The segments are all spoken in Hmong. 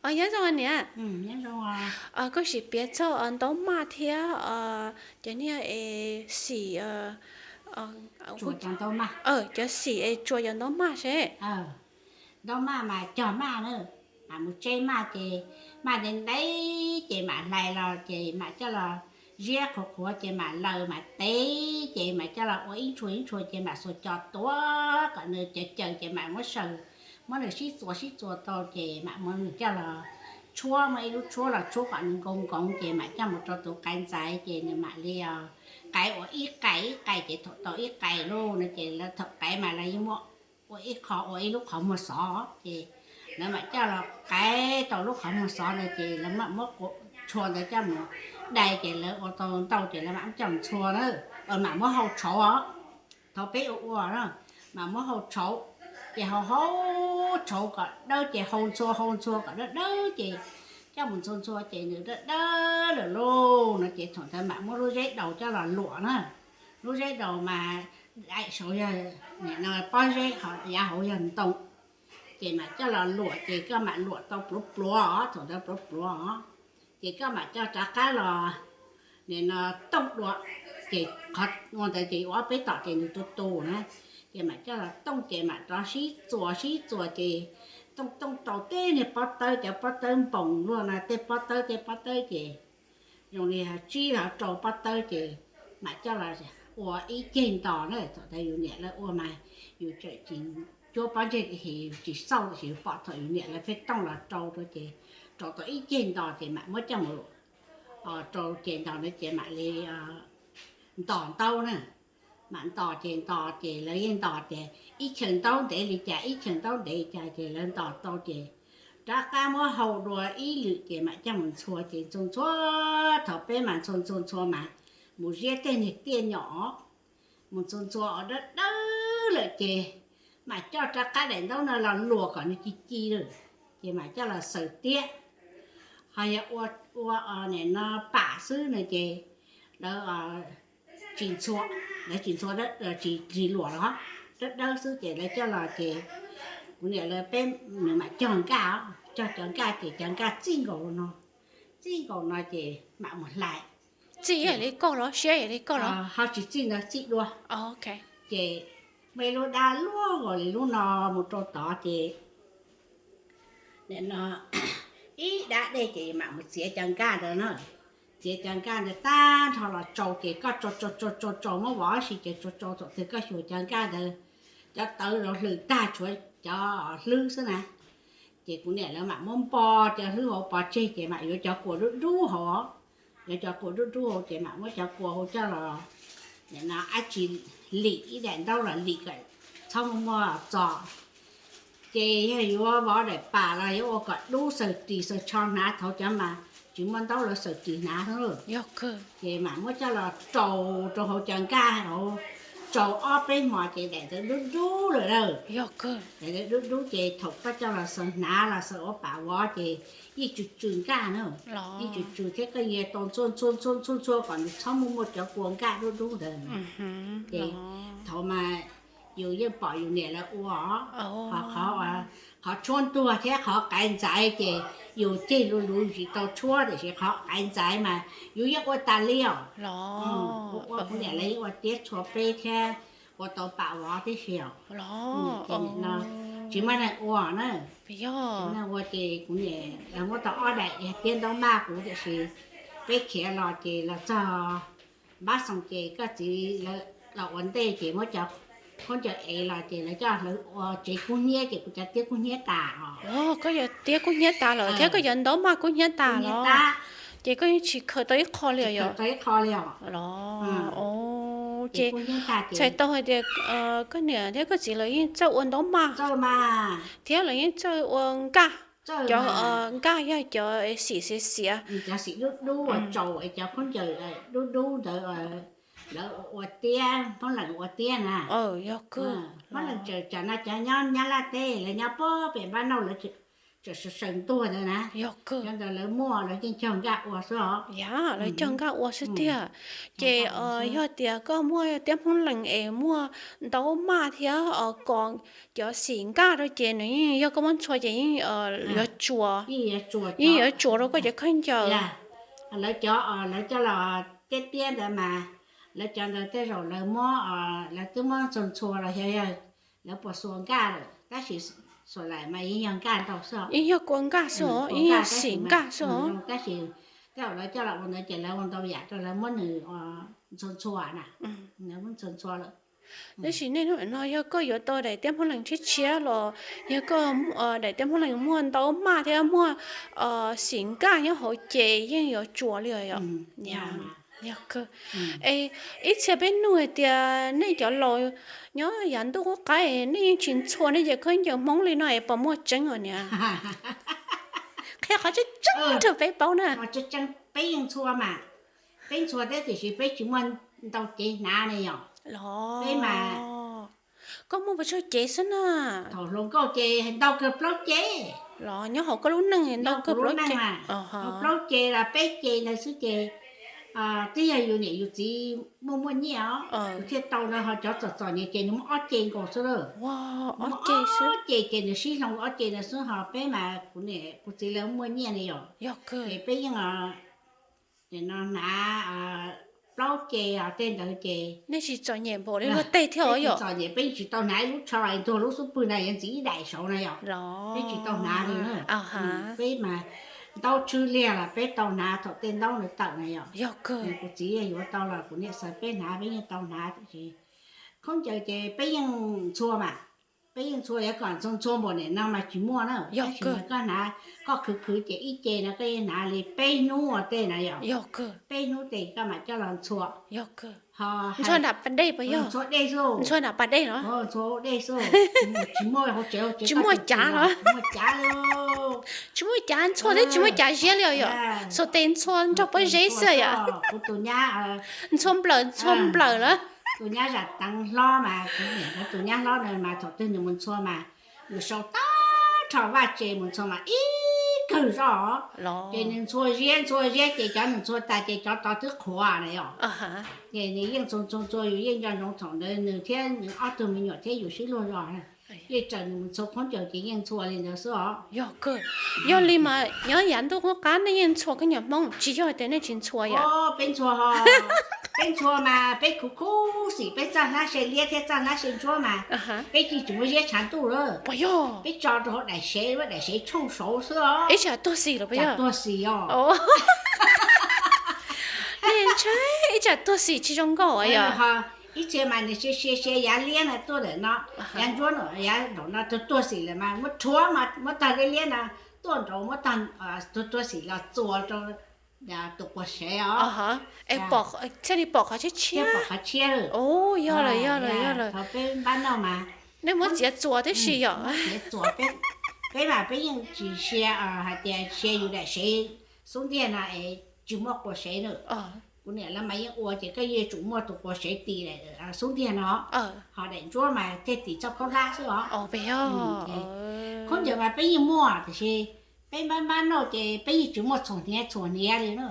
Nyob zoo niam, koj sim piav txog ntaub maj thiab cov niag es xim, cov xim es tsuas cov ntaub maj seb. Ntaub maj mas cog maj na, mam mus tseb maj ces maj ntev ntev ces mam hlais los ces mam coj los ziab qhuav qhuav ces mam laws mam tev ces mam coj los ua ib ntshua ib ntshua ces mam xuas cos tuav kom nws cawv cawv ces mam muab saws, muab nws sib txuas sib txuas tau ces mam muab nws coj los tshuab, muab ib lub tshuab los tshuab kom nws nkoos nkoos ces mam coj mus rau tus qais ntxaiv ces nws mam li qais ua ib qais ib qais ces thaum tau ib qais lauj no ces lawv thaum qais mas lawv yeej muab ua ib qho ua ib lub qhov muag xov ces lawv mam coj los qais tau lub qhov muag xov ntawd ces lawv mam muab tshua ntawd coj mus dai ces lawv ua tau ntau ces lawv mam coj mus ntxhua na, mam muab hau tshauv os. Thaum peb ua ua na, mam muab hau tshauv, ces hau hau tshauv kom dawb ces hau ntxhua hau ntxhua kom dawb dawb ces coj mus ntxhua ntxhua ces nws dawb dawb lawm lauj no ces thaum ntawd mam muab lub zeb daus coj los luam na. Lub zeb daus mas daim saud yog pob zeb, ho yav hauv yog ntoo. Ces mam coj los luam ces koj mam luam tau pluav pluav os, thaum ntawd pluav pluav os, ces koj mam coj rov qab los nim no tooj dua, ces qhov ua ntawd ces ua ob peb tom ces nws tu tu na, ces mam coj los tooj ces mam rov sib txuas sib txuas ces tooj tooj tau tej niag pob tawb, cov pob tawb npoos luaj na, tej pob tawb tej pob tawb ces zoo li tsib los rau pob tawb ces mam coj los ua ib ceg ntos na. Thaum ntawd yus niam lawv ua mas yus tseem tsis cuab pob ntseg ces yus tsis xauj, tab sis yus pom thaum yus niam lawv pheej tooj los rau rau ces rau tau ib ceg ntos ces mam muab coj mus rau ces ntos na ces mam li ntos ntaub na. Mam ntos ces ntos ces lawv yeej ntos tias ib chaws ntaub ntev li cas ib chaws ntaub ntev li cas ces lawv ntos tau ces rov qab muab hau dua ib lwm ces mam coj mus ntxhua ces ntxhua ntxhua, thaum peb mas ntxhua ntxhua ntxhua mas mus ziab tej niag tiaj nyom, mus ntxhua ntxhua dawb dawb lawm ces mam coj rov qab daim ntaub no los luam kom nws ci ci lawm, ces mam coj los xaws tiab. Ho yog ua nim no pam xwb no ces lawv tsis ntxhua, lawv tsis ntxhua, tsis luam los dawb dawb xwb ces lawv coj los ces kuv niam lawv peb nws mam cog nkaj, cog cov nkaj ces cov nkaj txij nkaus no, txij nkaus no ces mam mus hlais. Txij yam li koj los siab yam li koj los? Ho tsis txij ntawd, txij dua. Ces muaj ib lub dab luaj nkaus li lub no mus rau tod ces nim no ib dab dej ces mam mus txiav cov nkaj ntawd na. Txiav cov nkaj ntawd tag nrho los tsau ces koj tsau tsau tsau tsau tsau muab vov si ces tsau tsau thaum twg koj xyuas cov nkaj ntawd cov tawv los hlwm tag tshuav cov hlwb xwb na. Ces kuv niam lawv mam muab npo cov hlwb hauv pov tseg ces mam yuav cov kua dub dub hauv, yuav cov kua dub dub hauv ces mam muab cov kua hauv coj los nim no dab tsi lim ib daim ntaub los lim kom txhob muaj muaj txog. Ces yog yuav vov daim pam los yuav ua kom dub xaws ris xaws tsho hnav, thaum cov mas tsis muaj ntaub lawv xaws ris hnav xwb. Ces mam muab coj los rau rau hauv cov nkaj hauv, tsau ob peb hmo ces daim ntawd dub dub lawm lawm. Daim ntawd dub dub ces thaum koj coj los xaws hnav los xaws ua pam vov ces yeej tsw tsw nkaj na, yeej tsw tsw thiab koj yuav tau ntxhua ntxhua ntxhua ntxhua ntxhua kom nws txhob muaj muaj cov kua nkaj dub dub ntawd. Ces thaum mas yus yeej pom yus niam lawv ua, qhov tshuab ntuag thiab qhov qaiv ntxaiv ces yus ceg luv luv tsis tau tshuab, tiam sis qhov qaiv ntxaiv mas yus yeej ua tas li os. Ua ua kuv niam lawv yeej ua tiab txhua peb thiab ua tau pam vov tib si os. Ces nim no tsis muaj neeg ua na, tsis muaj neeg ua ces kuv niam lawv muab tau ob daim tiab ntaub maj kuv, tiam sis peb khiav los ces los txog Npab Xoo ces koj txiv lawv los ua ntej ces muab cov khaub ncaws ev los ces lawv coj lawv ua tsev kub hnyiab ces kuv cov tiab kub hnyiab tas os. Koj cov tiab kub hnyiab tas lawm thiab koj cov ntaub maj kub hnyiab tas los? Ces koj yeej tsis khaws tau ib qho li os? Tau ib qho li os. Los ces txhais tau hais tias koj niam thiab koj txiv lawv yeej txawj ua ntaub maj thiab lawv yeej txawj ua nkaj. Cov nkaj yog cov xim xiav xiav, cov xim dub dub uas tsaus, cov khaub ncaws dub dub ntawd, lawv ua tiab, Hmoob Lees ua tiab na. Yog kawg. Hmoob Lees tseem tsam no cov nyob Nyab Laj teb, lawv nyob puag pem Npab Nauj lawv tseem sawv sawv ntuag ntawd na. Yog kawg. Cov ntawd lawv muaj lawv yeej cog nkaj ua xwb os. Yam, lawv cog nkaj ua xwb tiag. Ces yog tias koj muaj tiab Hmoob Lees es muaj ntaub maj thiab kos cov xim nkaj rau ces nws yeej yog koj muab ntxhua ces yeej yuav tsuas, yeej yuav tsuas rau koj cov khaub ncaws. Lawv cov, lawv coj los tiab tiab ntawd mas, lawv cov ntawd tej zaum lawv muab, lawv twb muab ntxhua ntxhua los xyov yog lawv puas xuas nkaj lawm, tab sis xuas lawm mas yeej yog nkaj ntau xwb os. Yeej yog kua nkaj xwb os, yeej yog xim nkaj xwb os. Tab sis tej zaum lawv coj los ua ntawd ces lawv ua ntau yam rau lawv muab nws ntxhua ntxhua na, lawv muab ntxhua ntxhua lawm. Tab sis nej hnub no yog koj yuav tau daim tiab Hmoob Lees tshiab tshiab los yog koj daim tiab Hmoob Lees muaj ntaub maj thiab muaj xim nkaj nyob hauv ces yeej yuav tsuas li os yom. Yog kawg. Es ib txhia peb nug hais tias nej cov laus nyob yav ntuj qub qab nej yeej tsis ntxhua nej cov khaub ncaws Hmoob li no es puas muaj tseeb os niam? Qhia qhov tseeb tseeb rau peb paub na. Peb yeej ntxhua mas, peb ntxhua thiab tiam sis peb tsis muaj ntau cev hnav ne yom. Peb mas koj muaj puas tsawg cev xwb na? Thaum hluas nkauj ces ntau kawg plaub cev. Los nyob hauv koj lub neej ntau kawg plaub cev. Plaub cev los peb cev ntawd xwb ces twb yog yus niam yus txiv muaj muaj nyiaj os, yus thiaj tau ntawd, ho cov txom txom nyem ces nws muaj ob cev nkaus xwb lawm. Ob cev ces nws sib hloov ob cev ntawd xwb, ho peb mas kuv niam kuv txiv lawv muaj nyiaj ne yom. Ces peb yeej no hnav plaub cev os, tej ntawd ces nej tsis txom nyem npaum li luag tej thiab os yom. Txom nyem, peb yeej tsis tau hnav ib lub tsho ntuag lub xub pwg na yuav ntxiv ib daim saud na yom. Peb tsis tau hnav li na. Peb mas ntaub tswb liag los peb tau hnav thaum tej ntaub ntawd tawm na yom. Kuv txiv yuav tau los kuv niam xaws peb hnav, peb yeej tau hnav tiam sis khaub ncaws ces peb yeej ntxhua mas, peb yeej ntxhua, yuav kom ntxhua ntxhua npaum niam no mas tsis muaj na. Tab sis mas koj hnav, koj khwv khwv ces ib ce no koj yeej hnav li peb hnub ua tej na yom. Peb hnub ces koj mam coj los ntxhua. Ntxhua nram pas dej puas yog? Ntxhua dej xwb. Ntxhua nram pas dej los? Ntxhua dej xwb. Tsis muaj hauv tsev, tsis muaj cav los? Tsis muaj cav li. Tsis muaj cav ntxhua thiab tsis muaj cav ziab li os yom. Xuas tes ntxhua nrog pob zeb xwb yom. Kuv tus nyab, ntxhua nplawm ntxhua nplawm lawm. Tus nyab zam teev hlob mas, kuv niam tus nyab hlob na mas thaum twg nws mus ntxhua mas nws sau tag nrho vaj tse mus ntxhua mas ib kawg zoj. Ces nws ntxhua ziab ntxhua ziab ces cov nws ntxhua tas ces cov tod twb qhuav na yom. Ces nws yeej ntxhua ntxhua ntxhua, yus yeej nco ntsoov thaum ntawd nws thiab nws ob tug me nyuam thiab yus sib luag zog. Yeej tsaws nws mus ntxhua khaub ncaws ces yeej ntxhua li ntawd xwb os. Yog kawg. Yog li mas nyob yav ntuj qub qab nej yeej ntxhua khaub ncaws Hmoob, tsis yog tias nej tsis ntxhua yom? Peb ntxhua ho, peb ntxhua mas peb khuv khub xim peb txoj hlab se liab thiab txoj hlab se ntsuab mas peb yeej tsis muaj ziab tshav ntuj lawm. Puas yog? Peb tso rau hauv daim sev, daim sev tshooj saud xwb os. Ib tsam tuag xim los puas yog? Tuag xim os. Ib tsam tuag xim tsis zoo nkauj yom. Ib txhia mas nws sia sia sia yav liab no tuaj ntawm no, yav ntsuab no, yav nraum no tuag tuag xim lawm mas muab rhuav mas muab tag liab liab no tuaj nraud, muab tag tuag tuag xim los txuas rau tus quas sev os. Thiaj li pom qhov tshiab tshiab. Yog lawm, yog lawm, yog lawm. Thaum peb npab noj mas nej muab txiav txuas tib si yom? Txiav txuas, peb mas peb yeej tsis sia hais tias sia yus daim sev xub ntiag no es tsis muaj quas sev na. Kuv niam lawv mas yeej ua ces koj yeej tsum muaj tus quas sev tis xub ntiag no, ho daim ntsuab mas thiaj tis txoj khaub hlab xwb os. Khaub ncaws mas peb yeej muaj tiam sis peb npab npab noj ces peb yeej tsis muaj txhuam hniav txhuam hniav li na.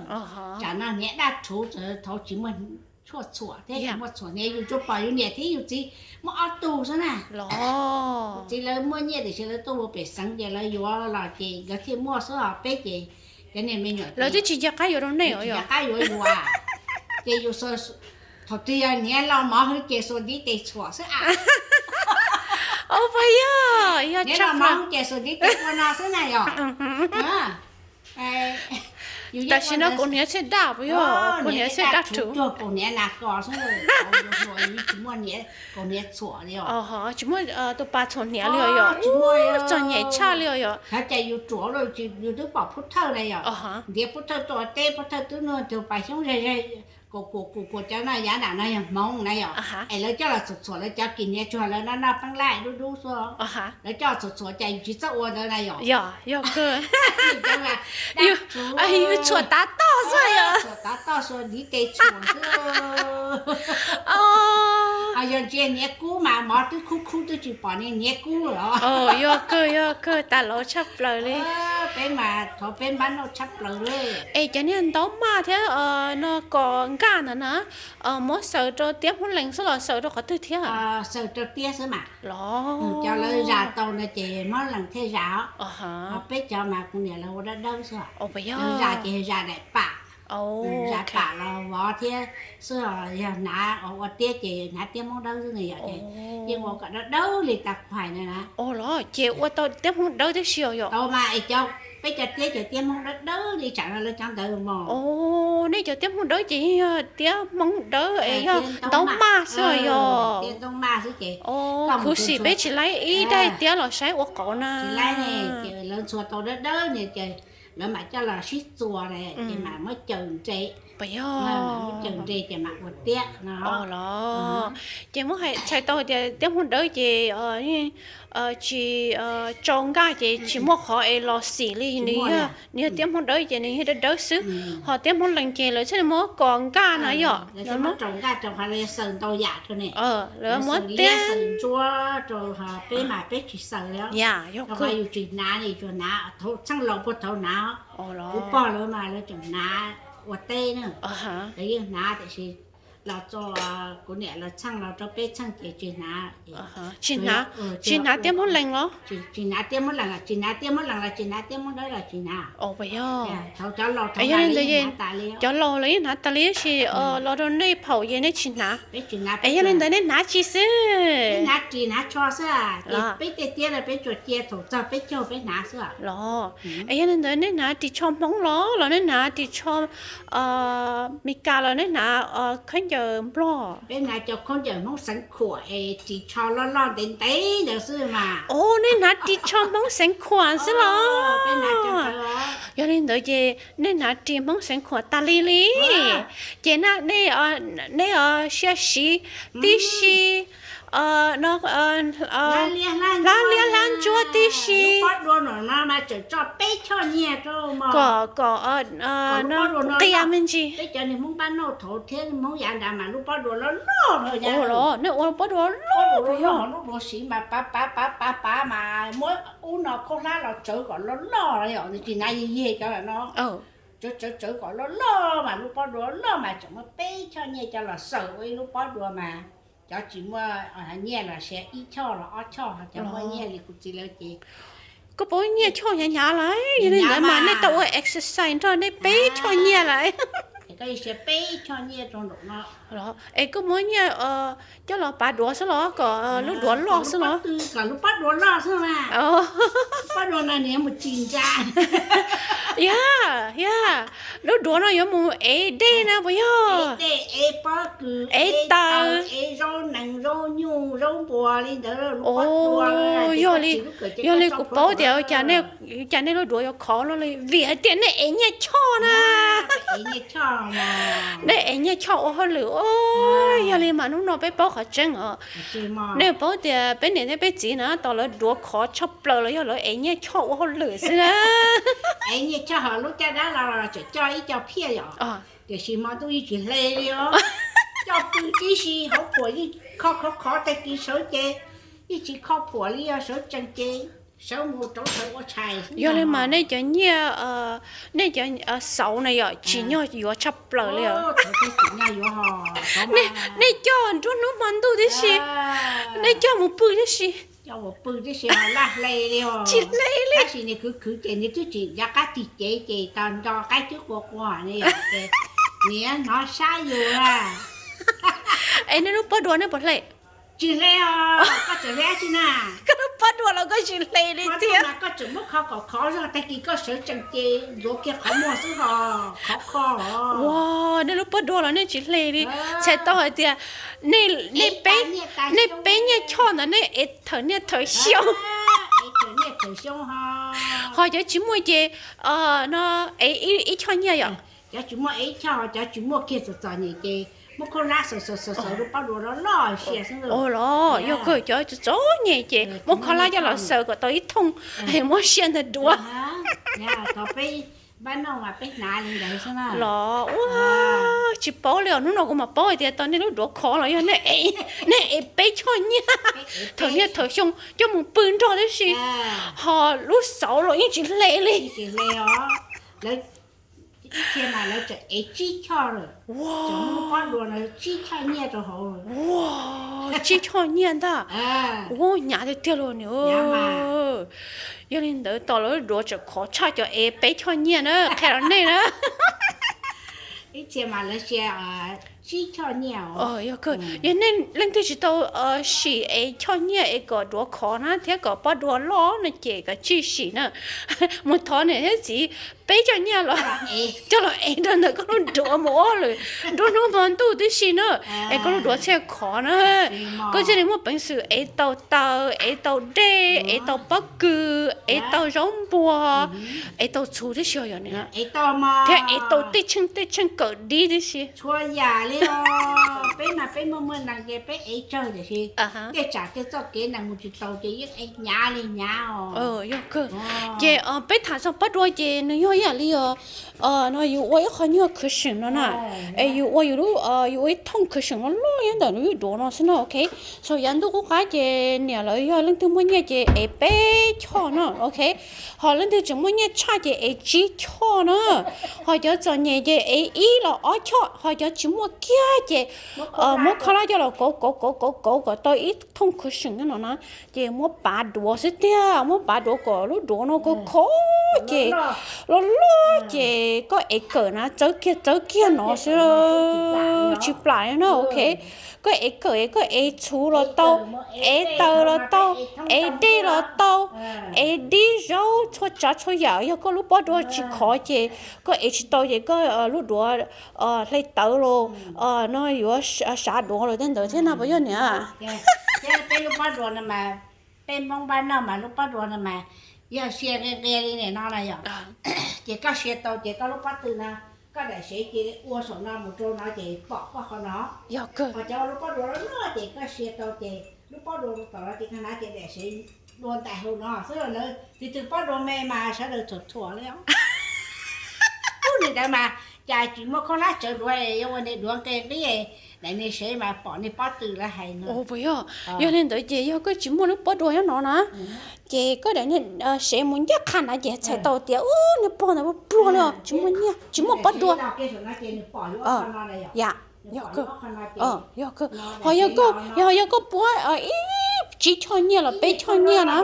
Tsam no hniav daj rhuv txawm thaum tsis muaj tshuaj txhuam thiab tsis muaj txhuam hniav, yus tsuas pom yus niam thiab yus txiv muaj ob tug xwb na. Yus txiv lawv muaj nyiaj tiam sis lawv tuaj ua pem xeev ces lawv yuav los ces nkawd thiaj muaj xwb os, peb ces cov niag me nyuam lawv twb tsis nco qab yuav rau nej, tsis nco qab yuav yus. Ces yus thaum twg yog hniav los mov hwv ces xuas ntiv tes txhuam xwb a. Puas yog? Hniav los mov hwv ces xuas ntiv tes ua no xwb na yom. Tam sim no kaus hniav thiaj daj puas yog? Kaus hniav thiaj daj rhuv. Cuag kaus hniav nas kos xwb, tsis muaj hniav, kaus hniav txhuam li os. Tsis muaj tus pas txhuam hniav li os yom. Txom nyem tshaj li os yom. Hais tias yus ruam, yus twb pom pub thawj na yom. Ntiav pub thawj tuaj teb, pub thawj twb nug tus pas xyoob zeg zeg, kuas kuas kuas kuas cov no yav nram no yog hmoov na yom, es lawv coj los txhuam txhuam lawv cov kis hniav tsuag lawv noj noj peeb laj dub dub xwb. Lawv coj txhuam txhuam ces yus tsis txawj ua ntawd na yom. Yog, yog kawg. Yus txhuam tav toj xwb yom. Txhuam tav toj xwb, ntiv tes txhuam xwb. Ho yog ntsia hniav kub mas mov twb khub khub twb tsis pom niag hniav kub lawm os. Yog kawg, yog kawg, tas laus tshaj plaws li. Peb mas thov peb npab noj tshaj plaws li. Es cov niag ntaub maj thiab no kos nkaj ntawd na, muab xaws rau tiab Hmoob Lees xwb los xaws rau qhov twg thiab? Xaws rau tiab xwb mas. Los cov lawv zas tau no ces Hmoob Lees thiaj zas os. Ho peb cov mas kuv niam lawv ua dawb dawb xwb. Lawv zas ces zas daim pam, zas pam los vov thiab xwb. Yog hnav ua tiab ces hnav tiab Hmoob dawb xwb na yom. Yeej ua kom dawb dawb li tas kuv hais na. Los ces ua tau tiab Hmoob dawb tib si os yom. Tau mas es cov, peb cov tiab ces tiab Hmoob dawb dawb li tsam no lawv cov ntawd mog. Nej cov tiab Hmoob dawb ces yeej yog tiab Hmoob dawb es yog ntaub maj xwb os yom. Tiab ntaub maj xwb ces khuv xim peb tsis laib ib daim tiab los saib ua qauv na. Tsis laib ne, ces lawv ntxhua tau dawb dawb ne ces lawv mam coj los sib txuas ces mam muab caws nres. Muab caws nres ces mam ua tiab no. Los ces muab hais txhais tau hais tias tiab Hmoob dawb ces tsis tsau nkaj ces tsis muaj qhov es los xim li. Nws yog tiab Hmoob dawb ces nws yog dawb dawb xwb. Ho tiab Hmoob Lees ces lawv thiaj li muab kos nkaj na yom. Lawv muab tiab, peb mas peb tsis xaws li. Yog yus tsis hnav ne, tsuas hnav txheej laus puag thaum hnav. Kuv pog lawv mas lawv tseem hnav ua teb na. Lawv yeej hnav tiam sis los txog kuv niam lawv txheej los rau peb txheej ces tsis hnav. Tsis hnav, tsis hnav tiab Hmoob Lees los? Tsis hnav tiab Hmoob Lees los tsis hnav, tiab Hmoob Lees los tsis hnav, tiab Hmoob dawb los tsis hnav. Yog li ntawd cov laus lawv yeej hnav tas li tab sis los rau nej phaum ces nej tsis hnav. Es yog li ntawd nej hnav tsi xwb? Hnav ris hnav tsho xwb. Peb tej tiab no peb tsuas cia thaum txog peb caug peb hnav xwb. Los es yog li ntawd nej hnav ris tsho Hmoob los los nej hnav ris tsho Meskas los nej hnav khaub ncaws Nplog? Peb hnav cov khaub ncaws Hmoob xeev khuam es ris tsho loj loj ntev ntev ntawd xwb mas. Os, nej hnav ris tsho Hmoob xeev khuam xwb los? Yog li ntawd ces nej hnav ris Hmoob xeev khuam tas li li. Ces nej, nej sia siv tib si, hlab liab hlab ntsuab tib si. Kom, kom no qia me ntsis. Los nej ua pob dua loj loj, lub dua siv mas pav pav pav pav pav mas muab ub no khaub hlab los tsawv kom loj loj, tsis hnav yig yig cov no. Tsawv tsawv tsawv kom loj loj mas lub pob dua loj mas tseem muaj peb choj nyiaj coj los xaws ua ib lub pob dua mas cov tsis muaj nyiaj los sia ib choj los ob choj, cov muaj nyiaj li kuv txiv lawv ces koj paub nyiaj choj hnyav hnyav lawm, yog li ntawd mas nej tau ua exercise nrog nej peb choj nyiaj lawm. Koj sia peb choj nyiaj rau nraum no. Es koj muab nyiaj coj los pav duav xwb los kom lub duav loj xwb los? Kom lub pob dua loj xwb mas. Pob dua no nws yuav mus tsis ntsa. Yog, yog, lub duav no yuav mus ev dej na puas yog? Ev dej, ev pob kws, ev taws, ev zaub nees zaub nyuj zaub npua li ntawd. Yog li, yog li kuv paub tias cas nej lub duav yuav khov loj li vim hais tias nej ev nyiaj choj na. Nej ev nyiaj choj ua hauj lwm. Yog li mas hnub no peb paub qhov tseeb os. Nej paub tias peb niam thiab peb txiv na tos lawv duav khov tshaj plaws los yog lawv ev nyiaj choj ua hauj lwm xwb na. Ev nyiaj choj ho lub caj dab los tseem coj ib co phiaj yom. Tiam sis hmo ntuj yeej tsis hle li os. Coj pw tib si, hauv phuam yeej kho khov khov, tag kis sawv ces yeej tsis kho phuam li, yog sawv tsees ces sawv mus rauv taws ua tshais. Yog li mas nej cov nyiaj, nej cov xauv na yom, tsim nyog yuav tshaj plaws li os. Nej coj nruab hnub hmo ntuj tib si, nej coj mus pw tib si. Coj mus pw tib si ho laj hle li os. Tsis hle li. Tab sis nws khwv khwv ces nws twb tsis nco qab tig cev ces tau nco qaib twb qua qua ne, nws hnov sab yus na. Es nej lub pob dua nej puas hle? Tsis hle os, koj tseem hle dab tsi na? Koj lub pob dua los koj tsis hle li thiab. Koj tseem muab kho kom khov zog, tag kis koj sawv tsees ces ntxuav kiag qhov muag xwb os, khov kho os. Ua, nej lub pob dua los nej tsis hle li. Txhais tau hais tias nej peb nyiaj choj ntawd nej ev thawm niaj thawm xyoo. Ho cov tsis muaj ces no ev ib choj nyiaj yom. Cov tsis muaj ev choj, cov tsis muaj kiag txom txom nyem ces muab khaub hlab xaws xaws xaws xaws lub pob duav loj loj sia xwb. Los yog kawg, cov txom txom nyem ces muab khaub hlab coj los xaws kom tau ib thooj, muab sia ntawd duav. Los ua tsis paub li os, hnub no kuv mam paub hais tias tau nej lub duav khov los yog nej ev peb choj nyiaj thaum niaj thaum xyoo coj mus pw nrog tib si, ho lub xauv los yeej tsis hle li. Ua, tsib choj nyiaj ntag. Ua, hnyav tiag tiag los niam. Yog li ntawd tos lawv lub duav tseem khov tshaj cov ev peb choj nyiaj na, qhia rau nej na. Yog kawg, yog nej leej twg tsis tau sim ev choj nyiaj es kom duav khov na thiab kom pob duav loj no ces kav tsij sim na. Mus thov niam thiab txiv peb choj nyiaj los coj los ev rau ntawm koj lub duav mus ob lwm nruab hnub hmo ntuj tib si na, es koj lub duav thiaj khov na. Koj thiaj li muaj peev xwm ev tau taws, ev tau dej, ev tau pob kws, ev tau zaub npua, ev tau txhuv tib si yom, thiab ev tau tej tsheej tej tsheej kawm dib tib si. Tej tsam tej txoj kev nees mus tsis taus ces yeej hnyav li hnyav. Yog kawg. Ces peb tham txog pob duav ces nws yog ib yam li os, no yus ua ib qho nyuag cushion no na, es yus ua yus lub, yus ua ib thooj cushion no loj nyob ntawm lub duav no xwb no, ok. Txhua yav ntuj qub qab ces niam lawv yog leej twg muaj nyiaj ces ev peb choj no, ok. Ho leej twg tseem muaj nyiaj tshaj ces ev tsib choj na. Ho cov txom nyem ces ev ib los ob choj, ho cov tsis muaj kiag ces muab khaub hlab coj los kauv kauv kauv kauv kauv kom tau ib thooj cushion no na, ces muab pav duav xwb tiag, muab pav duav kom lub duav no khov khov ces loj loj ces koj ev kawm na txawb kiag txawb kiag no xwb, tsis plam li na, ok. Koj ev kawm es koj ev txhuv los tau, ev taws los tau, ev dej los tau, ev dib zaub txhua tsav txhua yam, yog koj lub pob duav tsis khov ces koj ev tsis tau ces koj lub duav hle tawv los no yuav sav duav los tej ntawd thiab na puas yog niam? Peb lub pob duav no mas, peb Hmoob npaj noj mas lub pob duav no mas yog sia nqia nqia li nim no na yom, ces koj sia tau ces koj lub pob tw no koj daim sev cia li ua saum no mus rau no ces pom koj qhov no. Yog kawg. Ho cov lub pob duav loj loj ces koj sia tau ces lub pob duav rau tom no ces koj hnav ces daim sev dua ntais hauv no xwb. Lawv tus twg pob duav me mas sawv daws thuam thuam li os. Ub, nim ntawd mas cas tsis muaj khaub hlab tsawv duav, yuav ua niag duav nqe nqib, daim niag sev mas pom niag pob tw lawv hais no. Puas yog? Yog li ntawd ces yog koj tsis muaj lub pob duav nyob no na, ces koj daim niag sev mus ncaj qha na ces txhais tau tias ub, niag pog ntawd pluag pluag li os, tsis muaj nyiaj, tsis muaj pob duav. Yog kawg. Yog kawg. Ho yog koj, yog, yog koj puab ib tsib choj nyiaj los peb choj nyiaj na,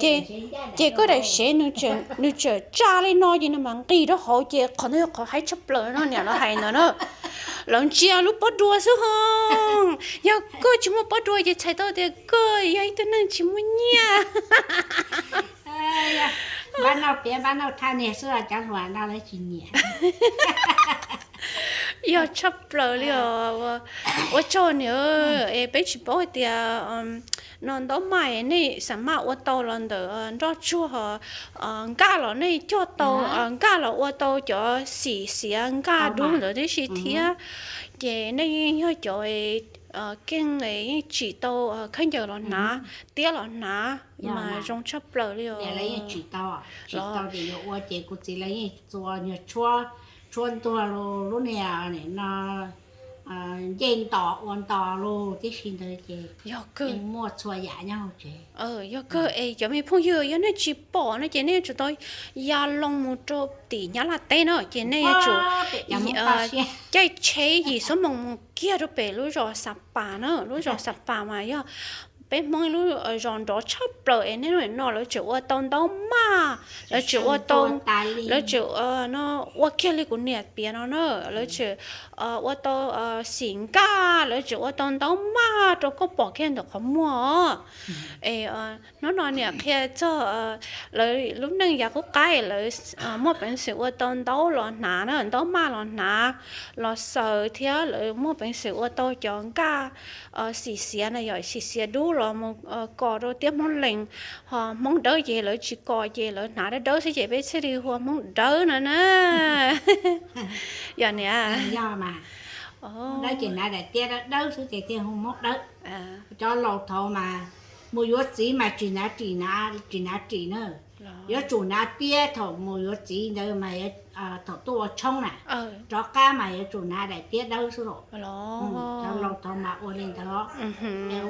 ces, ces koj daim sev nws tseem tsaj li no ces nws mam nqis rau hauv ces qhov ntawd yog qhov haib tshaj plaws no niam lawv hais ntawd na. Lawv ntsia lub pob duav xwb ho. Yog koj tsis muaj pob duav ces txhais tau tias koj yog ib tug neeg tsis muaj nyiaj. Npaj noj piav npaj noj thaj niag xwb, cov hluas no lawv tsis nyiam. Yog tshaj plaws li os. Ua tsaug niam, es peb tsis paub hais tias no ntaub maj nej xam maj ua tau los ntawm nroj tsuag, nkaj los nej cog tau, nkaj los ua tau cov xim xiav nkaj dub ntawd tib si thiab. Ces nej yeej yog cov keej yeej tsim tau khaub ncaws los hnav, tiab los hnav, mas zoo tshaj plaws li os. Tsis tau ces yuav ua ces kuv txiv lawv yeej txua nyuag tshuab, tshuab ntuag los lub niag no ncej ntos ua ntos los tib si ntawd ces yog kawg, muaj txhua yam nyob hauv tsev. Yog kawg es cov me phooj ywg, yog nej tsis pom no ces nej yuav tsum tau ya loo mus rau tim Nyab Laj teb no ces nej yuav tsum caij tsheb yim xuab moos mus kiag rau pem lub zos Xa Pas na, lub zos Xa Pas mas yog peb Hmoob lub zos nrov tshaj plaws es nej no lawv tseem ua tau ntaub maj, lawv tseem ua tau, lawv tseem no ua kiag li kuv niam piav no na, lawv tseem ua tau xim nkaj, lawv tseem ua tau ntaub maj rau koj pom kiag ntawm qhov muag os. Es hnub no niam qhia txog lawv lub neej yav qub qab lawv muaj peev xwm ua tau ntaub los hnav na, ntaub maj los hnav los xaws thiab lawv muaj peev xwm ua tau cov nkaj xim xiav na, yog xim xiav dub plos mus kom rau tiab Hmoob Lees, ho Hmoob Dawb ces lawv tsis kom ces lawv hnav dawb dawb xwb ces peb thiaj li hu ua Hmoob Dawb no na. Yog niam. Yog mas, Hmoob Dawb ces hnav daim tiab dawb dawb xwb ces thiaj hu Hmoob Dawb. Cov laus thaud mas mus yuav txiv mas tsis hnav ris, tsis hnav ris na, yuav tsum hnav tiab thaum mus yuav txiv ntawd mas, thaum tuaj ua tshoob na, rov qab mas yuav tsum hnav daim tiab dawb xwb los. Cov laus thaud mas ua li ntawd.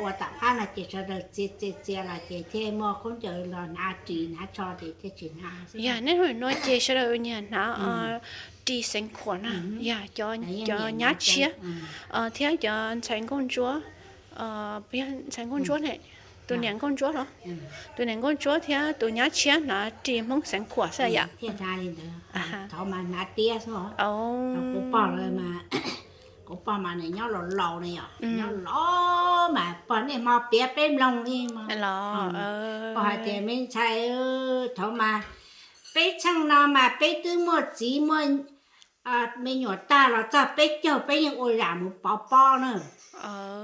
Ua tom qab no ces sawv daws txia txia txia los ces thiaj muaj khaub ncaws los hnav ris hnav tsho ces thiaj tsis hnav xwb. Yog neb hnub no ces sawv daws nyiam hnav ris xeev khuam na, yog cov nyab tshiab thiab cov ntxhais nkauj ntsuab, yog ntxhais nkauj ntsuab ne, tus niam nkauj ntsuab los, tus niam nkauj ntsuab thiab tus nyab tshiab hnav ris Hmoob xeev khuam xwb yom. Thaud mas hnav tiab xwb. Kuv pog lawv mas, kuv pog mas nws nyob laus laus ne yom, nyob laus mas pog niaj hmo piav peb mloog li mas. Pog hais tias me ntxhais, thaud mas peb txheej no mas peb twb muaj txiv muaj me nyuam tag los txog peb caug peb yeej ua zam mus pov pob na.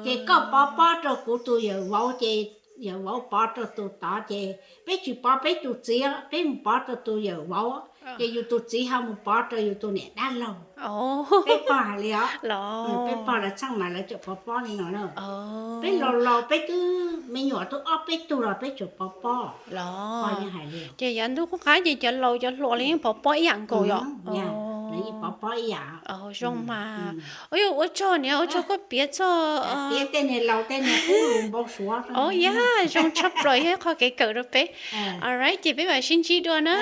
Ces koj pov pob rau kuv tus yawm vauv ces yawm vauv pov rau tus tod ces peb tsis pov peb tus txiv, peb mus pov rau tus yawm vauv, ces yus tus txiv ho mus pov rau yus tus niam dab laug. Peb pog hais li os. Peb pog lawv txheej mas lawv tseem pov pob li no na. Peb laus laus peb twb me nyuam twb ob peb tug los peb tseem pov pob. Pog yeej hais li. Ces yav ntuj qub qab ces cov laus cov hluas los yeej pov pob ib yam nkaus yom. Lawv yeej pov pob ib yam. Zoo mas. Ua tsaug niam, ua tsaug koj piav txog, piav tej niag laus tej niag qub lus npau suav. Yog zoo tshaj plaws, yog ib qho kev kawm rau peb. Alright, ces peb mam sib ntsib dua na.